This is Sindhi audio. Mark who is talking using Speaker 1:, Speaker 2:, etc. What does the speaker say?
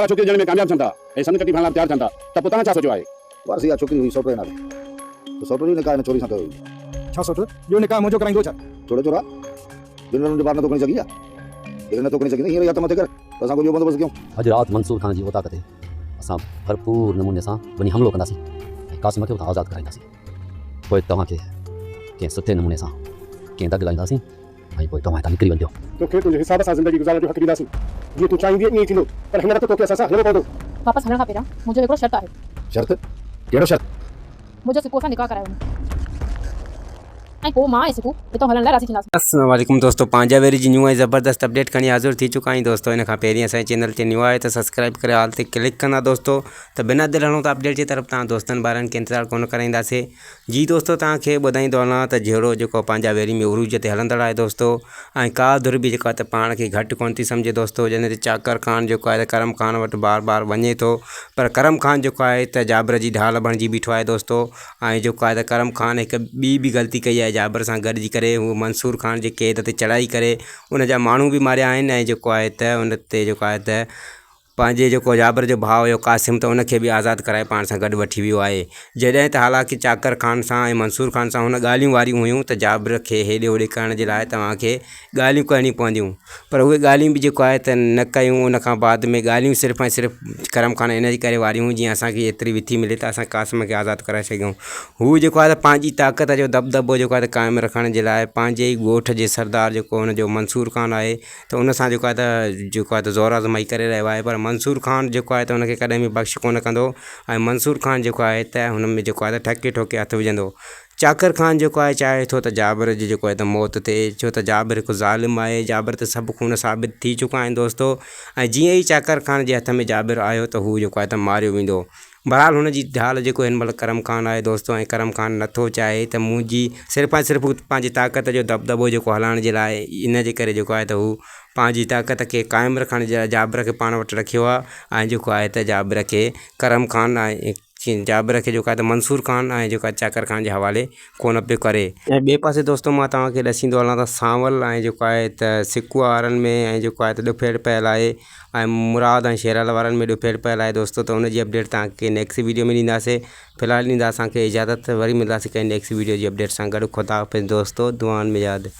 Speaker 1: وارا ڇوڪري ڏيڻ ۾ ڪامياب ٿين ٿا ۽ سڱ چٽي ڀرڻ لاء به تيار ٿين ٿا ته پوء توهان ڇا سوچيو آهي؟
Speaker 2: وارث اها ڇوڪري هئي سوٽ جي نالي ته سوٽ جو نڪاح هن ڇوري سان ڪيو ويندو.
Speaker 3: ڇا سوٽ ٻيو نڪاح منهنجو ڪرائيندو ڇا؟
Speaker 2: ڇوڙي ڇورا جنرل جو بار نٿو کڻي سگهين ڇا؟ جيڪڏهن نٿو کڻي سگهين ته هينئر ئي هٿ مٿي ڪر ته اسان ڪو ٻيو بندوبست ڪيون.
Speaker 4: اڄ رات منصور خان جي اوطاق تي اسان ڀرپور نموني سان وڃي حملو ڪنداسين ۽ قاسم کي اتان آزاد ڪرائينداسين. پوء توهان کي ڪنهن سٺي نموني سان ڪنهن دڳ لائينداسين ۽ پوء توهان هتان نڪري وڃجو.
Speaker 1: توکي تنهنجي حساب سان زندگي گذارڻ جو حق ڏينداسين. جيئن تون چاهيندينء ائين ئي ٿيندو. پر هن وقت توکي اسان سان هلڻو پوندو.
Speaker 5: واپس هلڻ کان پهريان منهنجو هڪڙو شرط آهي.
Speaker 2: شرط؟ ڪهڙو شرط؟
Speaker 5: منهنجو سڪوء سان نڪاح ڪرايو وڃي ۽ پوء مان ۽ سڪو هتان هلڻ لاء راضي ٿينداسين.
Speaker 6: السلام عليڪم دوستو پنهنجا ويري جي نيو ۽ زبردست اپڊيٽ کڻي حاضر ٿي چڪا آهيون دوستو ان کان پهرين اسان جي چينل تي نيو آهي ته سبسڪرائب ڪري آل تي ڪلڪ ڪندا دوستو ته بنا دل هڻو ته اپڊيٽ جي طرف تان دوستن ٻارن کي انتظار ڪونه ڪرائينداسي جي دوستو توهان کي ٻڌائيندو هلان ته جهيڙو جيڪو پنهنجا ويري ۾ عروج تي هلندڙ آهي دوستو ۽ ڪا ڌر به جيڪا ته پاڻ کي گهٽ ڪونه ٿي سمجهي دوستو جنهن تي چاڪر خان جيڪو آهي ته ڪرم خان وٽ بار بار وڃي ٿو پر ڪرم خان جيڪو آهي ته جابر جي ڍال بڻجي بيٺو آهي دوستو ۽ جيڪو آهي ته ڪرم خان هڪ ٻي به غلطي ڪئي آهي جابر سان گڏجي ڪري هو منصور خان جي قيد تي چڙهائي ڪري ان جا ماڻهو به ماريا آهن ۽ جيڪو آهي ته ان تي جيڪو آهي ته پنهنجي جيڪو جابر جو ڀاء هيو قاسم ته ان کي به آزاد ڪرائي پاڻ سان گڏ وٺي ويو آهي. جڏهن ته حالانڪه چاڪر خان سان ۽ منصور خان سان هن ڳالهيون واريون هيون ته جابر کي هيڏي هوڏي ڪرڻ جي لاء توهان کي ڳالهيون ڪرڻيون پونديون پر اهي ڳالهيون به جيڪو آهي ته نه ڪيون ان کان بعد ۾ ڳالهيون صرف ۽ صرف ڪرم خان ان جي ڪري واريون هيون جيئن اسان کي ايتري وٿي ملي ته اسان قاسم کي آزاد ڪرائي سگهون هو جيڪو آهي ته پنهنجي طاقت جو دٻدٻو جيڪو آهي ته قائم رکڻ جي لاء پنهنجي ئي ڳوٺ جي سردار جيڪو هن جو منصور خان آهي ته ان سان جيڪو آهي ته جيڪو آهي ته زور آزمائي ڪري رهيو آهي پر منصور خان جيڪو آهي ته ان کي ڪڏهن به بخش ڪونه ڪندو ۽ منصور خان جيڪو آهي ته هن ۾ جيڪو آهي ته ٺڪي ٺوڪي هٿ وجهندو چاڪر خان جيڪو آهي چاهي ٿو ته جابر جي جيڪو آهي ته موت ٿئي ڇو ته جابر هڪ ظالم آهي جابر تي سڀ خون ثابت ٿي چڪا آهن دوستو ۽ جيئن ئي چاڪر خان جي هٿ ۾ جابر آيو ته هو جيڪو آهي ته ماريو ويندو بھرحال هن جي ڍال جيڪو هن مھل ڪرم خان آهي دوستو ۽ ڪرم خان نٿو چاهي ته منهنجي صرف ۽ صرف پنهنجي طاقت جو دٻدٻو جيڪو هلائڻ جي لاء ان جي ڪري جيڪو آهي ته هو پنهنجي طاقت کي قائم رکڻ جي لاء جابر کي پاڻ وٽ رکيو آهي ۽ جيڪو آهي ته جابر کي ڪرم خان ۽ جابر کي جيڪو آهي ته منصور خان ۽ جيڪو آهي چاڪر خان جي حوالي ڪونه پيو ڪري. ۽ ٻئي پاسي دوستو مان توهان کي ڏسيندو هلان ته سانول ۽ جيڪو آهي ته سڪو وارن ۾ ۽ جيڪو آهي ته ڏڦيڙ پيل آهي ۽ مراد ۽ شيرل وارن ۾ ڏڦيڙ پيل آهي دوستو ته ان جي اپڊيٽ توهان کي نيڪسٽ ويڊيو ۾ ڏينداسي في الحال ڏيندا اسان کي اجازت وري ملنداسي ڪنهن نيڪسٽ ويڊيو جي اپڊيٽ سان گڏ خدا حافظ دوستو دعائن ۾ ياد.